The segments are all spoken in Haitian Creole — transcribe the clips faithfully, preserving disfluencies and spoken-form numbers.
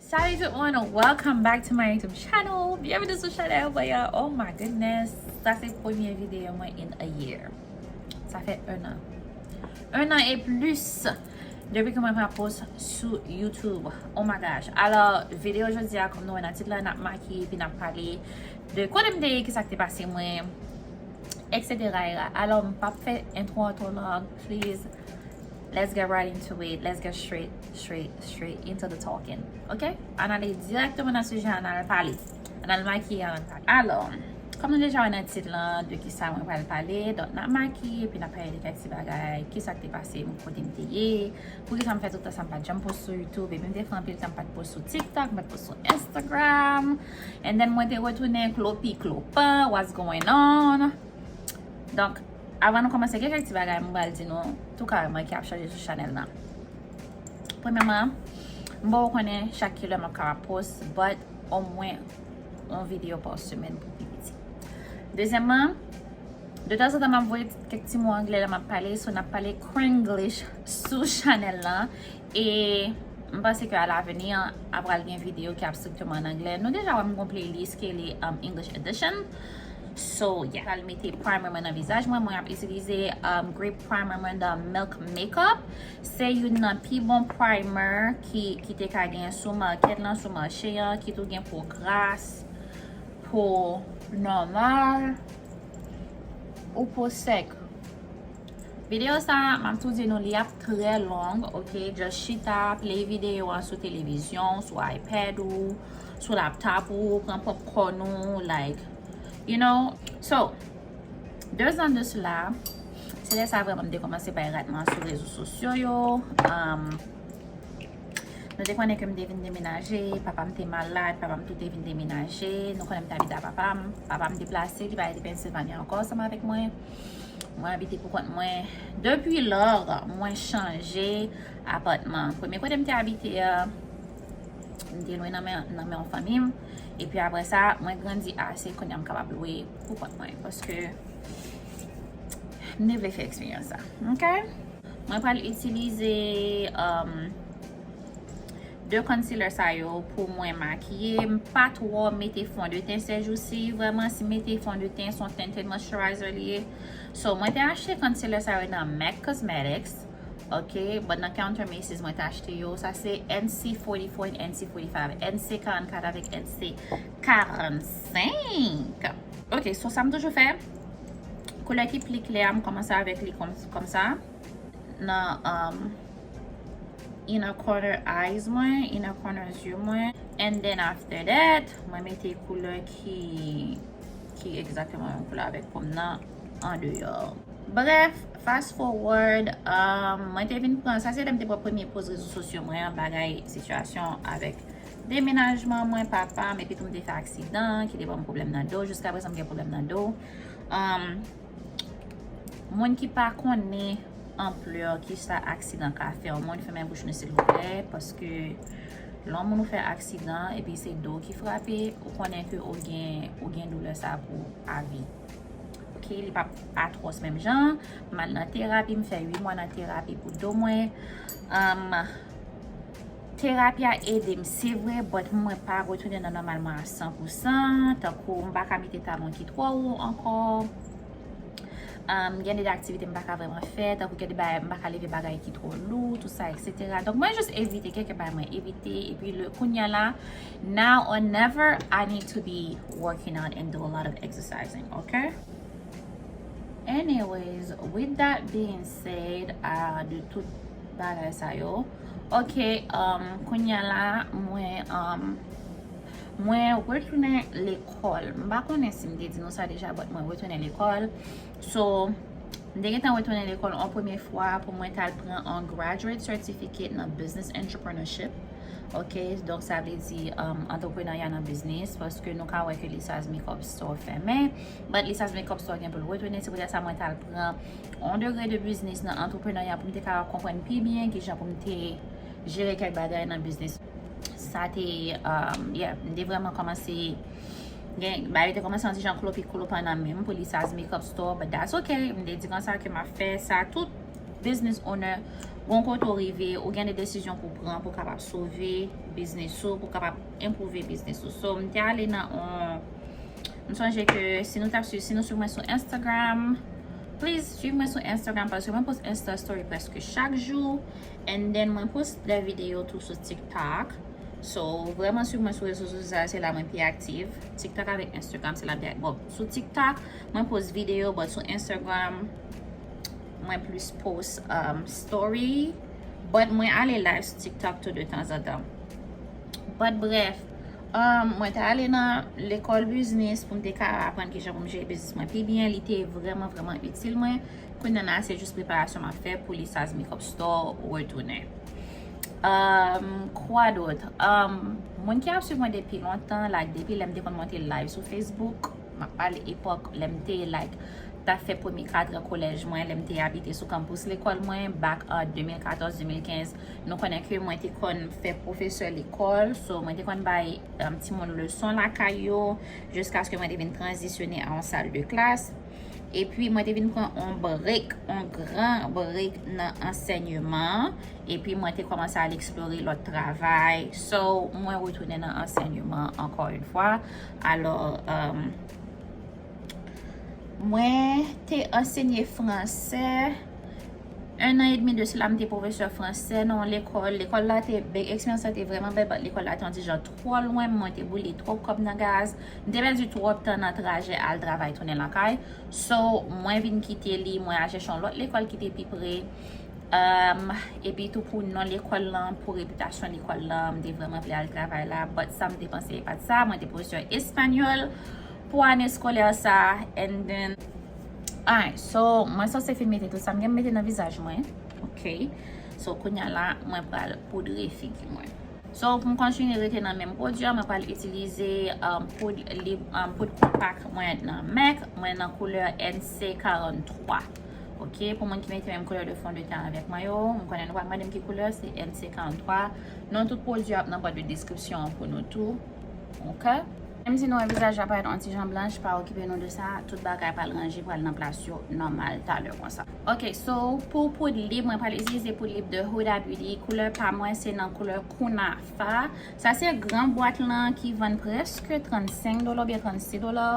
Salut tout moun, welcome back to my YouTube channel. Byenveni sou chanèl mwen an. Oh my goodness, sa se premye videyo mwen in a year. Sa fè un an. Un an e plis depi ke mwen pa post sou YouTube. Oh my gosh. Alò, videyo jodi a, kòm nou wè nan tit la, n ap makiye epi n ap pale de kote m te ye, kisa k te pase mwen, et cetera. Alò, m p ap fè entwo an twò long, please. Let's get right into it. Let's get straight, straight, straight into the talking. Ok? Ann ale dirèkteman nan sijè, ann al pale. Ann al makiye, ann al pale. Alò, kòm nou deja wè nan tit lan de kisa mwen pral pale, donk n ap makiye, epi n ap pale de kèk ti bagay, kisa k te pase, kote m te ye, poukisa m fè tout tan sa m pa t janm post sou YouTube, epi m te fè anpil tan m pa t post sou TikTok, m pa t post sou Instagram. And then mwen te retounen klopi klopan, what's going on? Donk, avan nou kòmanse, gen kèk ti bagay mwen pral di nou tou kareman ki ap chanje sou chanèl lan. Premyèman, m poko konnen chak kilè m ap kapab post, but omwen yon videyo pa semèn pou pi piti. Dezyèmman, de tanzantan m ap voye kèk ti mo anglè lè m ap pale, so n ap pale Krenglish sou chanèl lan. E m panse ke alavni an, apral gen videyo ki ap strikteman an anglè. Nou deja wè m gon playlist ke li um, English Edition. So, yeah. Pral mete primer mwen nan vizaj mwen. Mwen ap itilize um, Grape Primer mwen nan Milk Makeup. Se youn nan pi bon primer ki, ki te ka gen sou market lan, sou mache an, ki tou gen po gras, po nòmal, ou po sèk. Videyo sa, m ap tou di nou, li ap trè long, ok? Just chita, play videyo an sou televizyon, sou iPad ou, sou laptop ou, pran popcorn ou, like, you know? So, deux ans de cela, se lè sa vrèman m te kòmanse bay ratman sou rezo sosyo yo. Um, Nou te konnen ke m te vin demenaje, papa m te malad, papa m tou te vin demenaje. Nou konnen m te abite a papa m. Papa m deplase, li pa rete Pennsylvania ankò ansanm avèk mwen. Mwen abite pou kont mwen. Depi lò, mwen chanje apatman. Premye kote m te abite a, m te lwe nan men, nan men yon fanmi m. Epi apre sa, mwen grandi ase, kounye a m kapab lwe pou kont mwen. Paske m te vle fè eksperyans sa. Ok? Mwen pral itilize um, de concealer sa yo pou mwen makiye. M pa twò mete fondeten sèjousi. Vrèman, si m mete fondeten, se yon tinted moisturizer li ye. So, mwen te achte concealer sa yo nan MAC Cosmetics. Ok, but nan Counter Macy's mwen te achte yo. Sa se N C forty-four and N C forty-five. N C karannkat avèk N C karannsenk. Ok, so sa m toujou fè. Koulè ki pli klè a, m kòmanse avèk li kòm, kòm sa. Nan um, inner corner eyes mwen, inner corner zye mwen. And then after that, mwen mete koulè ki, ki egzakteman yon koulè avèk po m nan andeyò. Bref, fast forward, um, mwen te vin pran, sa se lè m te pran premye poz rezo sosyo mwen an, bagay sitiyasyon avèk demenajman mwen, papa m, epi tou m te fè aksidan, ki te ban m pwoblèm nan do, jiska prezan m gen pwoblèm nan do. Um, Moun ki pa konnen anplè kisa aksidan ka fè yon moun, fèmen bouch nou silvouplè, paske lè yon moun ou fè aksidan epi se do ki frape, ou konnen ke ou gen, ou gen doulè sa pou avi. Ok, li p ap atwòs menm jan. M al nan terapi, m fè uit mwa nan terapi pou do mwen. Um, Terapi a ede m, se vre, but mwen pa retounen nan nòmal mwen a san pou san. Tankou, m pa ka mete talon ki twò wo ankò. Um, gen de aktivite m pa ka vrèman fè, tankou gen de bagay, m pa ka leve bagay ki twò lou, tout sa, et cetera. Donk, mwen jis evite, kèk bagay mwen evite, epi le, kounye a la, now or never, I need to be working out and do a lot of exercising, ok? Anyways, with that being said, uh, de tout bagay sa yo, ok, um, kounye a la, mwen, um, mwen retounen lekòl. M pa konnen si m te di nou sa deja, but mwen retounen lekòl. So, m te gentan retounen lekòl yon premye fwa pou mwen t al pran yon graduate certificate nan business entrepreneurship. Ok, donk sa vle di um, antreprenarya nan biznis, paske nou ka wè ke Lisa's Makeup Store fèmen. But Lisa's Makeup Store gen pou l retounen, se poutèt sa mwen t al pran yon degre de biznis nan antreprenarya pou m te ka konprann pi byen kijan pou m te jere kèk bagay nan biznis. Sa te, um, yeah, m te vrèman kòmanse gen, bagay te kòmanse yon ti jan klopi klopan nan men m pou Lisa's Makeup Store, but that's ok. M te di konsa ke m ap fè sa, tout business owner Bon kote w rive, ou gen de desizyon pou pran pou kapab sove biznis ou, pou kapab enpwouve biznis ou. So, m te ale nan on, m sonje ke si nou t ap swiv, si nou swiv mwen sou Instagram, please swiv mwen sou Instagram paske mwen post Insta story prèske chak jou. And then mwen post de videyo tou sou TikTok. So, vrèman swiv mwen sou rezo sosyal, se la mwen pi aktif. TikTok avèk Instagram, se la m pi aktif. Bon, sou TikTok, mwen post videyo, but sou Instagram, mwen plis post um, story. But mwen ale live sou TikTok tou de tanzantan. But bref, um, mwen te ale nan lekòl biznis pou m te ka aprann kijan pou m jere biznis mwen pi byen. Li te vrèman, vrèman itil mwen. Kounye a se jis preparasyon m ap fè pou Lisa's Makeup Store retounen. Um, kwa dòt? Um, moun ki ap swiv mwen depi lontan, like, depi lè m te konn monte live sou Facebook, m ap pale epòk lè m te, like, t ap fè premye katran kolèj mwen, lè m te abite sou kanpous lekòl mwen, back an de mil katòz, de mil kenz, nou konnen ke mwen te konn fè pwofesè lekòl, so mwen te konn bay um, timoun leson lakay yo, jiskaske mwen te vin tranzisyone a yon sal de klas. Epi mwen te vin pran yon break, yon gran break nan ansèyman an. Epi mwen te kòmanse al eksplore lòt travay. So, mwen retounen nan ansèyman an ankò yon fwa. Alò, um, mwen te ansenye fransè. En an edmi de sila, m te pwofesè fransè nan yon lekòl. Lekòl la te, eksperyans la te vrèman bèl, but lekòl la te yon ti jan twò lwen, mwen te boule twòp kòb nan gaz. M te pèdi twòp tan nan trajè al travay tounen lakay. So, mwen vin kite li, mwen al chèche yon lòt lekòl ki te pi pre. Um, epi tou pou non lekòl lan, pou repitasyon lekòl lan, m te vrèman vle al travay la, but sa m te panse e pa t sa. Mwen te pwofesè espanyòl pou ane eskolè sa, and then, alright, so, mwen sanse fin mete tout sa m gen m mete nan vizaj mwen, ok? So, kounye a la, mwen pral poudre figi mwen. So, pou m kontinye rete nan menm pwodui a, mwen pral itilize um, poud, li, um, poud konpak mwen nan MAC, mwen nan koulè N C karanntrwa. Ok, pou moun ki mete menm koulè de fon de ten avèk mwen yo, m konnen nou pral mande m ki koulè, se N C karanntrwa. Non tout pwodui ap nan bòt de deskripsyon an pou nou tou. Ok? Menm si nou wè vizaj la parèt yon ti jan blanch, pa okipe nou de sa, tout bagay pral ranje, pral nan plas yo nòmal talè konsa. Ok, so pou poud lib, mwen pral itilize poud lib de Huda Beauty. Koulè pa mwen se nan koulè Kunafa. Sa se gran bwat lan ki vann prèske trannsenk dola oubyen trannsis dola,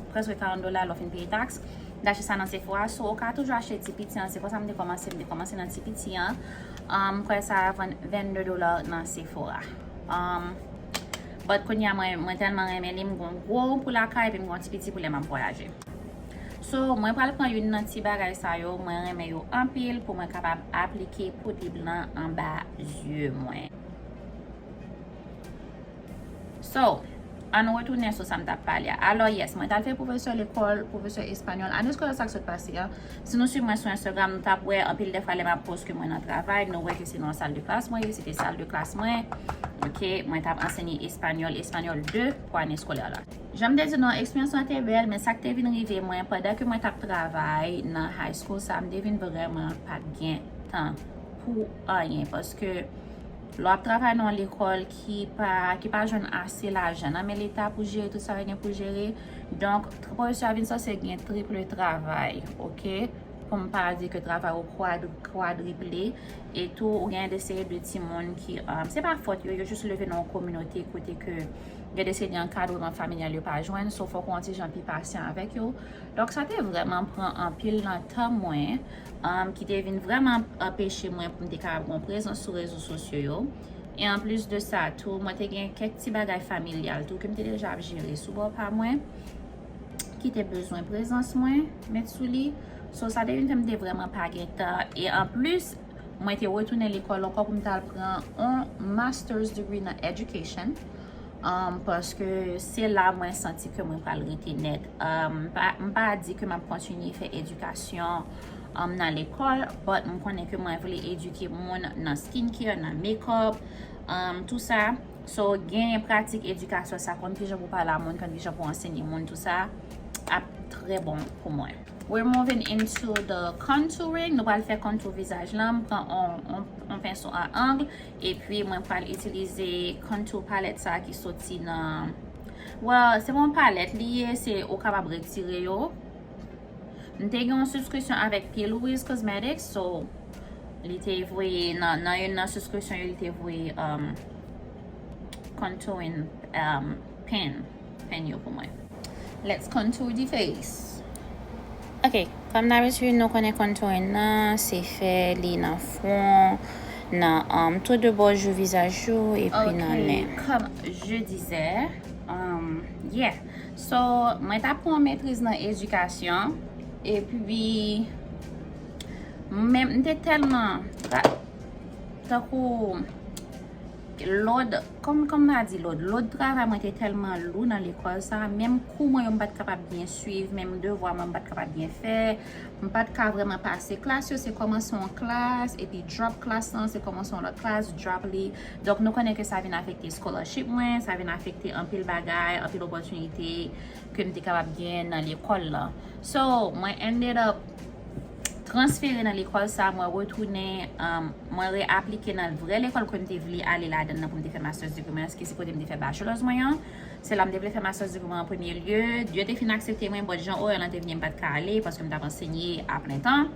prèske karant dola lè w fin peye taks. M te achte sa nan Sephora, so ou ka toujou achte ti piti an. Se konsa m te kòmanse, m te kòmanse nan ti piti an. Um, m kwè sa vann vennde dola nan Sephora. Um, but kounye a mwen, mwen tèlman renmen li, m gon gwo pou lakay, epi m gon ti piti pou lè m ap vwayaje. So, mwen pral pran youn nan ti bagay sa yo, mwen renmen yo anpil pou mwen kapab aplike poud lib lan anba zye mwen. So, ann retounen sou sa m t ap pale a. Alò, yes, mwen t al fè pwofesè lekòl, pwofesè espanyòl. Ane eskolè sa k sot pase a, si nou swiv mwen sou Instagram, nou t ap wè anpil de fwa lè m ap post ke mwen nan travay, nou wè ke se nan yon sal de klas mwen ye, se te sal de klas mwen. Ok, mwen t ap ansenye espanyòl, espanyòl de pou ane eskolè la. Jan m te di nou, eksperyans lan te bèl, men sa k te vin rive mwen, pandan ke mwen t ap travay nan high school sa, m te vin vrèman pa t gen tan pou anyen, paske lè w ap travay nan yon lekòl ki pa, ki pa jwenn ase lajan nan men leta pou jere tout sa yo gen pou jere, donk, pwofesè a vin sanse gen triple travay, ok? Pou m pa di ke travay ou kwadri-, kwadriple, e tou, ou gen de seri de timoun ki, um, se pa fòt yo, yo jis leve nan yon kominote kote ke gen de seri de ankadreman familyal yo pa jwenn, so fòk ou yon ti jan pi pasyan avèk yo. Donk, sa te vrèman pran anpil nan tan mwen, um, ki te vin vrèman anpeche mwen pou m te kapab gen yon prezans sou rezo sosyo yo. E anplis de sa tou, mwen te gen kèk ti bagay familyal tou ke m te deja ap jere sou bò pa mwen, ki te bezwen prezans mwen met sou li. So, sa te vin fè m te vrèman pa gen tan. E anplis, mwen te retounen lekòl ankò pou m t al pran yon master's degree nan education. Um, paske se la mwen santi ke mwen pral rete nèt. Um, m pa, m pa di ke m ap kontinye fè edikasyon, um, nan lekòl, but m konnen ke mwen vle edike moun nan skincare, nan makeup, um, tou sa. So, genyen pratik edikasyon sa, konn kijan pou pale a moun, konn kijan pou ansenye moun, tou sa ap trè bon pou mwen. We're moving into the contouring. Nou pral fè contour vizaj lan. M pran on, on, on penso a ang, epi mwen pral itilize contour palette sa ki soti nan, well, se pa yon palette li ye, se ou kapab retire yo. M te gen yon subscription avèk P. Louise Cosmetics, so Li te voye nan, nan youn nan subscription yo, li te voye um, contouring um, pen, pen yo pou mwen. Let's contour the face. Ok, kòm dabitid, nou konnen contouring nan, se fè li nan fwon, nan um, tou de bò jou vizaj ou, epi nan nen. Kòm je dizè, um, yeah. So, mwen ta pran metriz nan edikasyon, epi men m te tèlman, tankou, load, kòm, kòm m ta di load, load travay mwen te tèlman lou nan lekòl sa, menm kou mwen yo m pa t kapab byen swiv, menm devwa mwen m pa t kapab byen fè, m pa t ka vrèman pase klas yo, se kòmanse yon klas, epi drop klas lan, se kòmanse yon lòt klas, drop li. Donk, nou konnen ke sa vin afekte scholarship mwen, sa vin afekte anpil bagay, anpil opòtinite ke m te kapab gen nan lekòl lan. So, mwen ended up transfere nan lekòl sa, mwen retounen, um, mwen reaplike nan vrè lekòl ke m te vle ale ladan nan pou m te fè master's degree mwen an, ki se kote m te fè bachelor's mwen an. Se la m te vle fè master's degree mwen an premye lye. Dye te fin aksepte mwen, but jan orè lan te vini, m pa t ka ale paske m t ap ansenye a plen tan.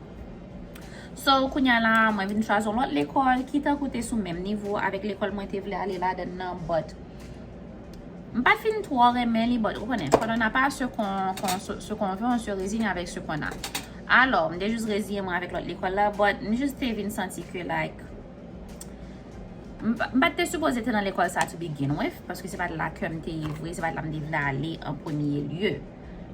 So, kounye a la, mwen vin chwazi yon lòt lekòl ki tankou te sou menm nivo avèk lekòl mwen te vle ale ladan nan, but m pa t fin twò renmen li, but ou konnen, quand on n'a pas ce qu'on qu'on se, ce qu'on veut, on se résigne avec ce qu'on a. Alò, m te jis reziyen mwen avèk lòt lekòl la, but m jis te vin santi ke, like, m pa- m pa t te sipoze te nan lekòl sa to begin with, paske se pa t la ke m te ye vre, se pa t la m te vle ale an premye lye.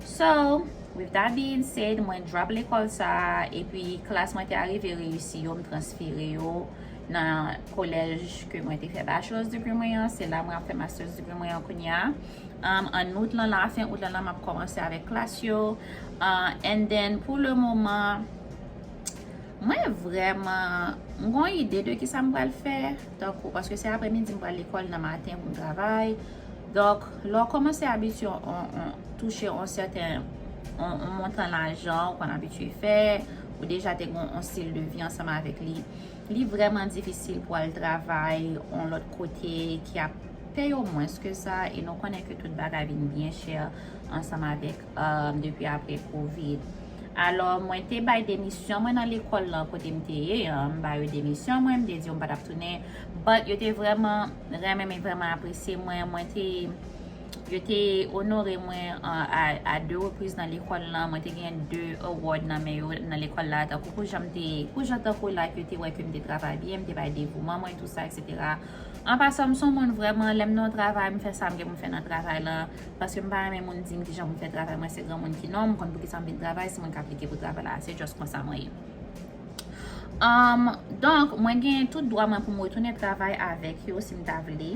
So, with that being said, mwen drop lekòl sa, epi klas mwen te arive reyisi yo, m transfere yo nan kolèj ke mwen te fè bachelor's degree mwen an, se la mwen ap fè master's degree mwen an kounye a. Um, an out lan, lafen out lan, la m ap kòmanse avèk klas yo. Uh, and then, pou le moman, mwen vrèman, m gon ide de kisa m pral fè, tankou, paske se aprèmidi m pral lekòl, nan maten pou m travay. Donk, lè w kòmanse abitye on, on, touche on sèten, on, on montan lajan, ou konn abitye fè, ou deja te gon on stil de vi ansanm avèk li, li vrèman difisil pou al travay on lòt kote ki ap peye w mwens ke sa, e nou konnen ke tout bagay vin byen chè ansanm avèk, um, depi apre covid. Alò, mwen te bay demisyon mwen nan lekòl lan kote m te ye an, m ba yo demisyon mwen, m te di yo m pa t ap tounen, but yo te vrèman renmen m e vrèman apresye mwen, mwen te, yo te onore mwen, uh, a, a de repriz nan lekòl lan, mwen te gen de award nan men yo nan lekòl la, tankou pou jan m te, pou jan tankou, like, yo te wè ke m te travay byen, m te bay devouman mwen, tou sa, et cetera. An pasan, m se yon moun vrèman, lè m nan yon travay, m fè sa m gen pou m fè nan travay lan, paske m pa renmen moun di m kijan pou m fè travay mwen, se granmoun ki non m, m konn poukisa m vin travay, se mwen k aplike pou travay la, se just konsa mwen ye. Um, donk, mwen gen tout dwa mwen pou m retounen travay avèk yo si m ta vle,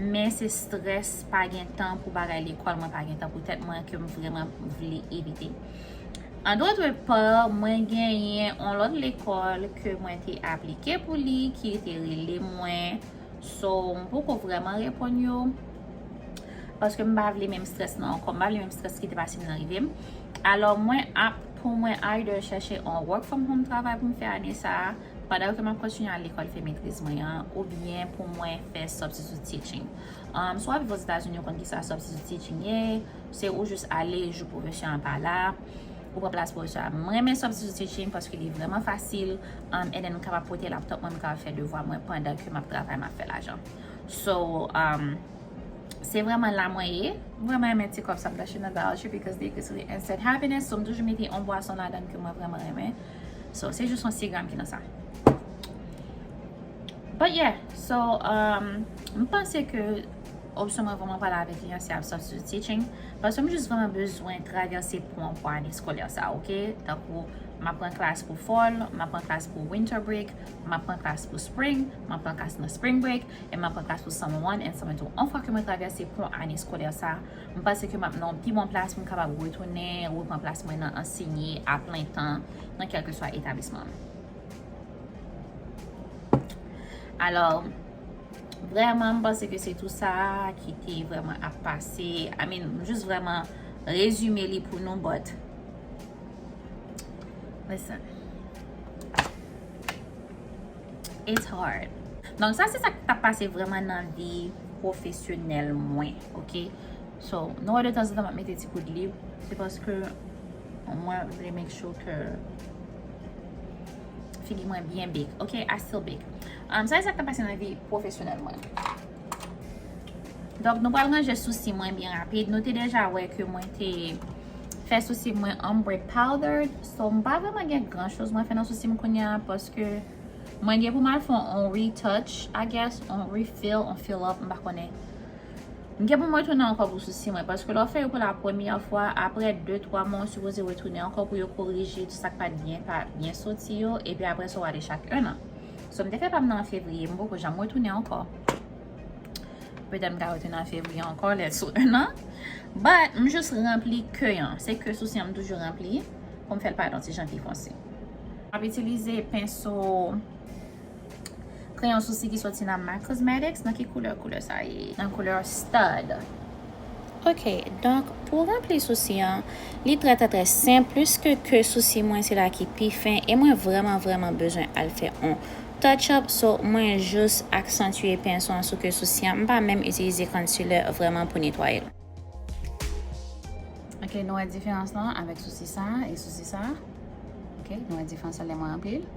men se strès, pa gen tan pou bagay lekòl mwen, pa gen tan pou tèt mwen ke m vrèman vle evite. An dòt pa, mwen genyen yon lòt lekòl ke mwen te aplike pou li, ki te rele mwen. So, m poko vrèman reponn yo, paske m pa vle menm strès nan ankò, m pa vle menm strès ki te pase m nan rive m. Alò, mwen ap, pou mwen either chèche yon work from home travay pou m fè ane sa a, pandan ke m ap kontinye al lekòl fè metriz mwen an, oubyen pou mwen fè substitute teaching. Um, si w ap viv Ozetazini, ou konn kisa substitute teaching ye, se ou jis ale jou pwofesè an pa la, ou pran plas pwofesè a. Mwen renmen substitute teaching paske li vrèman fasil, um, and then m kapab pote laptop mwen, m kapab fè devwa mwen pandan ke m ap travay, m ap fè lajan. So, um, se vrèman la mwen ye. M vrèman renmen ti kòb sa m t achte nan Dollar Tree because they give me instant happiness. So, m toujou mete yon bwason ladan ke mwen vrèman renmen. So, se jis yon sigram ki nan sa. But yeah, so, um, m panse ke opsyon mwen vrèman pale avèk li an se ap substitute teaching, paske m jis vrèman bezwen travèse pon an pou ane eskolè sa, oke? Tankou, m ap pran klas pou fall, m ap pran klas pou winter break, m ap pran klas pou spring, m ap pran klas nan spring break, e m ap pran klas pou summer one and summer two. Yon fwa ke mwen travèse pon ane eskolè sa, m panse ke m ap nan yon pi bon plas pou m kapab retounen, repran plas mwen nan ansenye a plen tan nan kèlkeswa etablisman. Alò, vrèman, m panse ke se tou sa ki te vrèman ap pase. I mean, m jis vrèman rezime li pou nou, but listen. It's hard. Donk, sa se sa k t ap pase vrèman nan vi pwofesyonèl mwen, oke? So, nou wè detanzantan m ap mete ti kout lib, se paske mwen vle make sure ke Figi mwen byen big. Ok, I still big. Um, sa se sa k ap pase nan vi pwofesyonèl mwen. Donk, nou pral ranje sousi mwen byen rapid. Nou te deja wè ke mwen te fè sousi mwen ombre powder. So, m pa vrèman gen gran choz mwen fè nan sousi m kounye a paske mwen gen pou m al fè yon retouch, I guess, yon refill, yon fill up, m pa konnen. M gen pou m retounen ankò pou sousi mwen, paske lè w fè yo pou la premyè fwa, apre de twa mwa, w sipoze retounen ankò pou yo korije tout sa k pa t byen, pa byen soti yo, epi apre sa, w ale chak en an. So, m te fè pa m nan an fevriye, m poko janm retounen ankò. Petèt m ka retounen an fevriye ankò, lè sou en an. But, m jis ranpli ke an. Se ke sousi an m toujou ranpli pou m fè l parèt yon ti jan pi fonse. M ap itilize penso kreyon sousi ki soti nan MAC Cosmetics. Nan ki koulè koulè sa ye? Nan koulè Stud. Ok, donk pou ranpli sousi an, li trè trè trè senp, plis ke ke sousi mwen se la ki pi fen e mwen vrèman vrèman bezwen al fè on touch up, so mwen jis aksantye penso an sou ke sousi an, m pa menm itilize concealer vrèman pou netwaye l. Ok, nou wè diferans lan avèk sousi sa e sousi sa. Ok, nou wè diferans lan lè mwen ranpli l.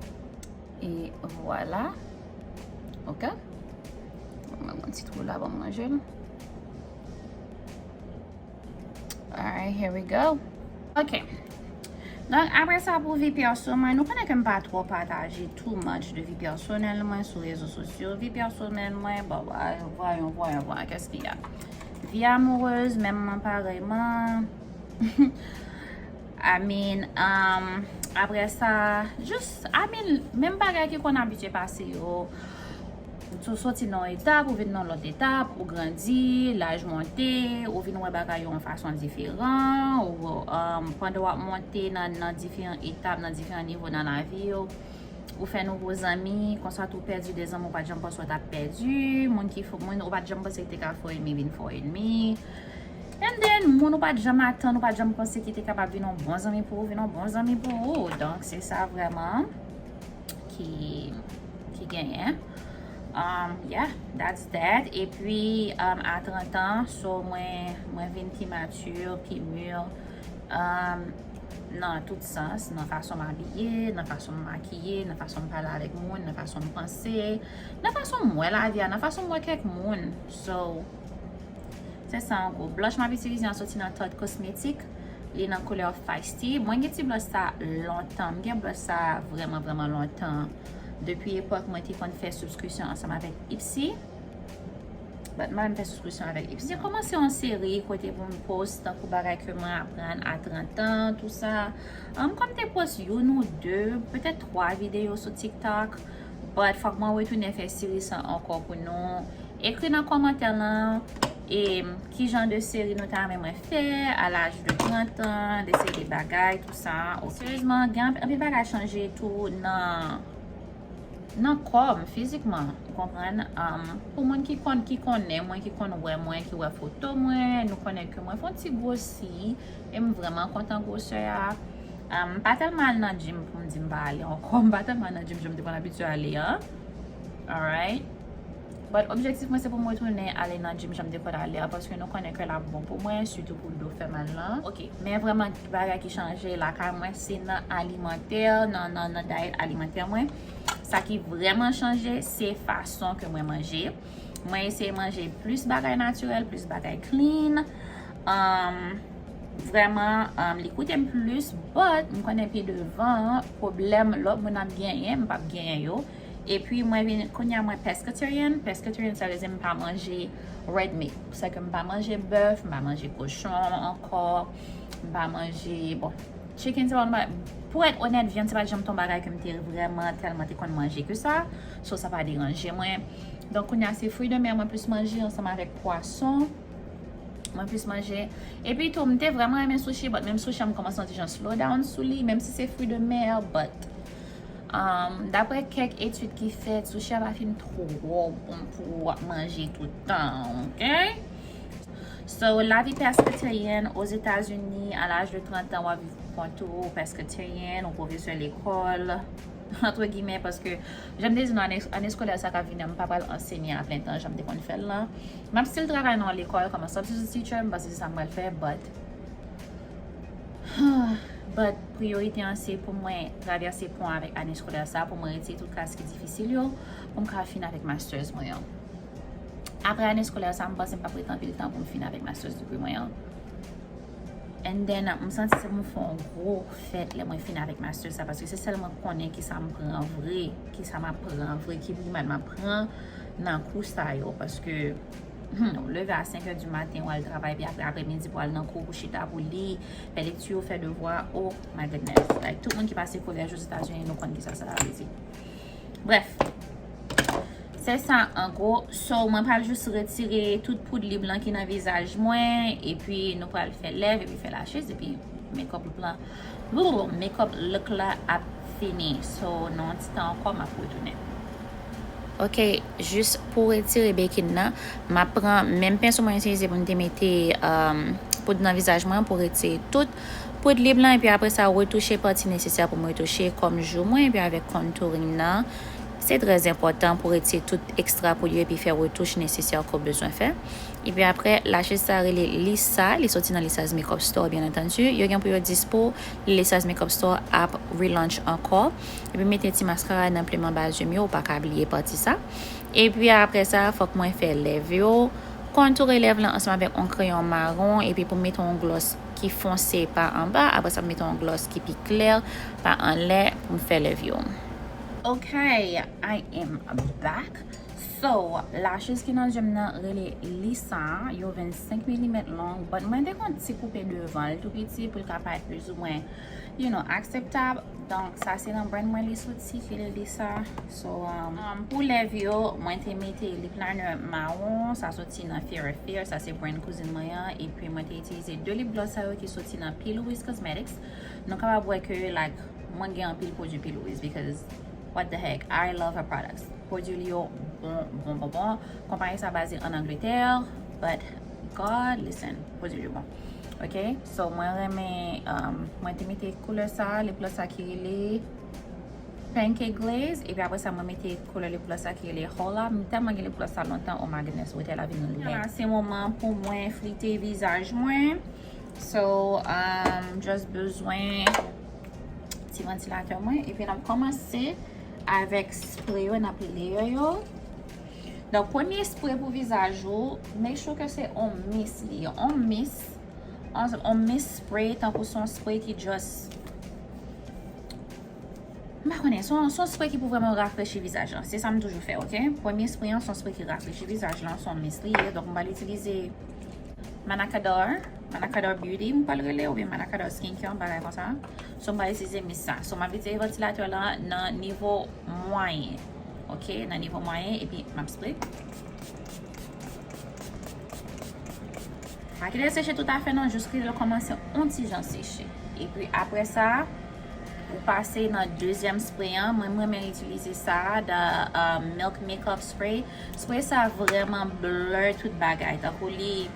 E vwala. Ok. Mwen yon ti twou la, ban m ranje l. Alright, here we go. Ok. Donk, apre sa, pou vi pèso mwen, nou konnen ke m pa twò pataje too much de vi pèsonèl mwen sou rezo sosyo. Vi pèsonèl mwen, bon, voyons, voyons, voyons, qu'est-ce qu'il y a? Vi amourez, menm mwen parèyman. I mean, um, apre sa, just, I mean, menm bagay ki konn abitye pase yo. Ou soti nan yon etap, ou vin nan lòt etap, ou grandi, laj monte, ou vin wè bagay yo yon fason diferan, ou, um, pandan w ap monte nan, nan diferan etap, nan diferan nivo nan lavi yo, ou fè nouvo zanmi, konsa tou pèdi de zanmi ou pa t janm panse w t ap pèdi, moun ki fè, moun ou pa t janm panse ki te ka fè w enmi vin fè w enmi. And then, moun ou pa t janm atann, ou pa t janm panse ki te kapab vin yon bon zanmi pou ou, vin yon bon zanmi pou ou. Donk, se sa vrèman ki, ki genyen. Um, yeah, that's that. Epi, um, a trant an, so mwen, mwen vin pi mature, pi mûr, um, nan tout sans, nan fason m abiye, nan fason m makiye, nan fason m pale avèk moun, nan fason m panse, nan fason m wè lavi a, nan fason m wè kèk moun. So, se sa an gwo. Blush m ap itilize an soti nan Tarte Cosmetics. Li nan koulè Feisty. Mwen gen ti blush sa lontan. M gen blush sa vrèman, vrèman lontan. Depi epòk mwen te konn fè subscription ansanm avèk Ipsy. But mwen menm fè subscription avèk Ipsy. Mwen kòmanse yon seri kote pou m post tankou bagay ke mwen aprann a trant an, tou sa. Um, kòm te post youn ou de, petèt twa videyo sou TikTok. But fòk mwen retounen fè seri sa ankò pou nou. Ekri nan kòmantè lan, e, ki jan de seri nou ta renmen mwen fè a laj de trant an, de seri de bagay, tou sa. Ok. Seryezman, gen anp-, anpil bagay chanje tou nan, nan kò m, fizikman, ou konprann? Um, pou moun ki konn, ki konnen mwen, ki konn wè mwen, ki wè foto mwen, nou konnen ke mwen fè yon ti gwosi, e m vrèman kontan gwosè a. Um, m pa tèlman al nan gym pou m di m pa ale ankò, m pa tèlman al nan gym jan m te konn abitye ale an. Alright. But objektif mwen se pou m retounen ale nan gym jan m te konn ale a, paske nou konnen ke l ap bon pou mwen, sitou pou do fè mal lan. Ok, men vrèman bagay ki chanje lakay mwen se nan alimantè, nan, nan, nan diet alimantè mwen. Sa ki vrèman chanje se fason ke mwen manje. Mwen eseye manje plis bagay natirèl, plis bagay clean. Um, vrèman, um, li koute m plis, but m konnen pi devan, pwoblèm lòt moun ap genyen, m p ap genyen yo. Epi mwen vin, kounye a mwen pescatarian. Pescatarian, sa vle di m pa manje red meat. Sa ke m pa manje bèf, m pa manje kochon ankò, m pa manje, bon, chicken, se pa yon ba-, pou èt onèt, vyann se pa t janm t yon bagay ke m te vrèman tèlman te konn manje ke sa. So, sa pa deranje mwen. Donk, kounye a se fruits de mer mwen plis manje ansanm avèk pwason. Mwen plis manje. Epi tou, m te vrèman renmen sushi, but menm sushi an m kòmanse yon ti jan slow down sou li, menm si se fruits de mer, but, um, daprè kèk etid ki fèt, sushi a pa fin twò bon pou w ap manje tout tan, ok? So, lavi pescatarian Ozetazini, a laj de trant an, w ap viv pou kont ou, pescatarian, ou pwofesè lekòl, entre guillemets, paske, jan m te di nou, ane, ane eskolè sa k ap vini an, m pa pral ansenye a plen tan, jan m te konn fè l lan. M ap still travay nan yon lekòl, kòm yon substitute teacher, m panse se sa m pral fè, but, But priyorite an se pou mwen travèse pon avèk ane eskolè sa, pou mwen retire tout klas ki difisil yo, pou m ka fin avèk masters mwen an. Apre ane eskolè sa, m panse m p ap ret anpil tan pou m fin avèk masters degree mwen an. And then, m santi se pou m fè yon gwo fèt lè mwen fin avèk masters sa, paske se sèl mwen k konnen kisa m pran vre, kisa m ap pran vre, ki rimad m ap pran nan kou sa yo, paske Hmm, ou leve a senk è di maten, ou al travay, pi apre apremidi, pou al nan kou, pou chita, pou li, fè lekti, fè devwa. Oh my goodness. Like, tout moun ki pase kolèj Ozetazini, nou konn kisa sa vle di. Brèf. Se sa, an gwo. So, mwen pral jis retire tout poud lib lan ki nan vizaj mwen, epi nou pral fè lèv, epi fè lachiz, epi make up look la, make up look la ap fini. So, nan yon ti tan ankò, m ap retounen. Ok, jis pou retire bekin nan, m ap pran menm penso mwen itilize pou m te mete, um, poud nan vizaj mwen pou retire tout poud lib lan, epi apre sa, retouche pati nesesè pou m retouche kòm jou mwen, epi avèk contouring nan, se trè enpòtan pou retire tout ekstra poud yo, epi fè retouch nesesè ke w bezwen fè. Epi apre, lachiz sa rele Lisa, li soti nan Lisa's Makeup Store, byen antandi. Yo gen pou yo dispo, Lisa's Makeup Store ap relaunch ankò. Epi mete ti maskara nan pliman baz je m yo, ou pa ka bliye pati sa. Epi apre sa, fòk mwen fè lèv yo. Kontoure lèv lan ansanm avèk yon kreyon mawon, epi pou mete yon glòs ki fonse pa anba, apre sa, mete yon glòs ki pi klè pa anlè pou m fè lèv yo. Ok, I am back. So, lachiz ki nan je m nan rele Lisa, yo vennsenk milimèt long, but mwen te konn ti koupe devan l tou piti pou l ka parèt plizoumwen, you know, akseptab. Donk, sa se nan brand mwen li soti, ki rele Lisa. So, um, um, pou lèv yo, mwen te mete lip liner mawon, sa soti nan Fairy Fair, sa se brand kouzin mwen an, epi mwen te itilize de lip gloss sa yo ki soti nan P. Louise Cosmetics. Nou kapab wè ke, like, mwen gen anpil pwodui P. Louise because what the heck, I love her products. Pwodui li yo bon, bon, bon, bon. Konpayi sa baze an Angletè, but God, listen, pwodui yo bon. Ok, so mwen renmen, um, mwen te mete koulè sa, lip gloss sa ki rele Pancake Glaze, epi apre sa mwen mete koulè lip gloss sa ki rele Hola. M tèlman gen lip gloss sa lontan, oh my goodness, wotè la vin nan limen. Kounye a la, se moman pou mwen flite vizaj mwen. So, um, just bezwen ti vantilatè mwen. Epi n ap kòmanse avèk spray yo, n ap layer yo. Donk, premye spray pou vizaj ou, make sure ke se on mist li ye. On mist, on, on mist spray, tankou se on spray ki just M pa konnen, se yon, se yon spray ki pou vrèman rafrechi vizaj lan. Se sa m toujou fè, ok? Premye spray an, se yon spray ki rafrechi vizaj lan, se yon mist li ye. Donk, m pral itilize Manacador, Manacador Beauty, m pral rele, oubyen Manacador Skincare, yon bagay konsa. So, m pral itilize mist sa. So, m ap itilize vantilatè lan nan nivo mwayen. Ok, nan nivo mwayen, epi m ap spray. Pa kite l seche toutafè non, jis kite l kòmanse on ti jan seche. Epi apre sa, ou pase nan dezyèm spray an. Mwen, m renmen itilize sa, the, uh, Milk Makeup Spray. Spray sa vrèman blur tout bagay. Tankou li,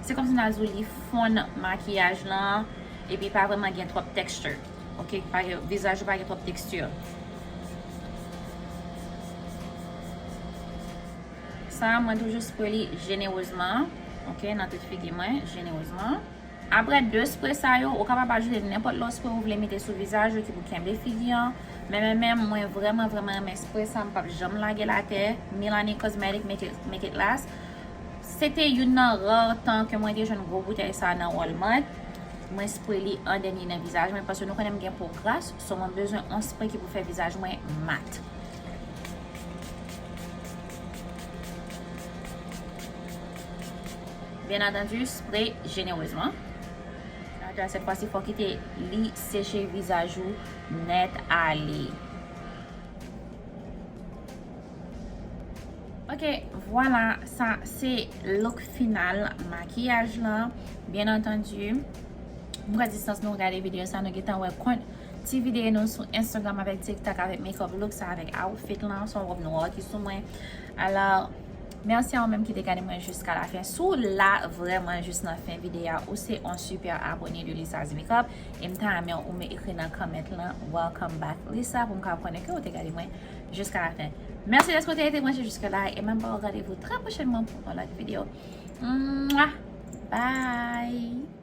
se kòmsi m ta di w li fonn makiyaj lan, epi pa vrèman gen twòp texture. Ok, pa gen, vizaj ou pa gen twòp texture. Sa, mwen toujou spray li jenerezman, ok, nan tout figi mwen, jenerezman. Apre de spray sa yo, ou kapab ajoute nenpòt lòt spray ou vle mete sou vizaj ou ki pou kenbe figi an. Men, men, men, mwen vrèman, vrèman renmen spray sa, m p ap janm lage l atè. Milani Cosmetic, Make It, Make It Last. Se te youn nan rare tan ke mwen te jwenn gwo boutèy sa nan Walmart. Mwen spray li an dènye nan vizaj mwen, paske nou konnen m gen po gras, so mwen bezwen yon spray ki pou fè vizaj mwen mat. Byen antandi, spray jenerezman. Atè, sèt fwa si, fò kite li seche vizaj ou nèt ale. Ok, vwala, sa se look final makiyaj lan. Byen antandi, m kwè distans nou gade videyo sa, nou gentan wè kont ti videyo nou sou Instagram avèk TikTok avèk makeup look sa avèk outfit lan, se yon wòb nwa ki sou mwen. Alò, mèsi a ou menm ki te gade mwen jiska la fen. Si w la vrèman jis nan fen videyo a, ou se yon super abone de Lisa's Makeup. E m ta renmen ou me ekri nan comment lan, "Welcome back, Lisa," pou m ka konnen ke ou te gade mwen jiska la fen. Mèsi dèske w te rete branche jiska la, e m ap ba w randevou trè pwochènman pou yon lòt videyo. Mwah! Bye!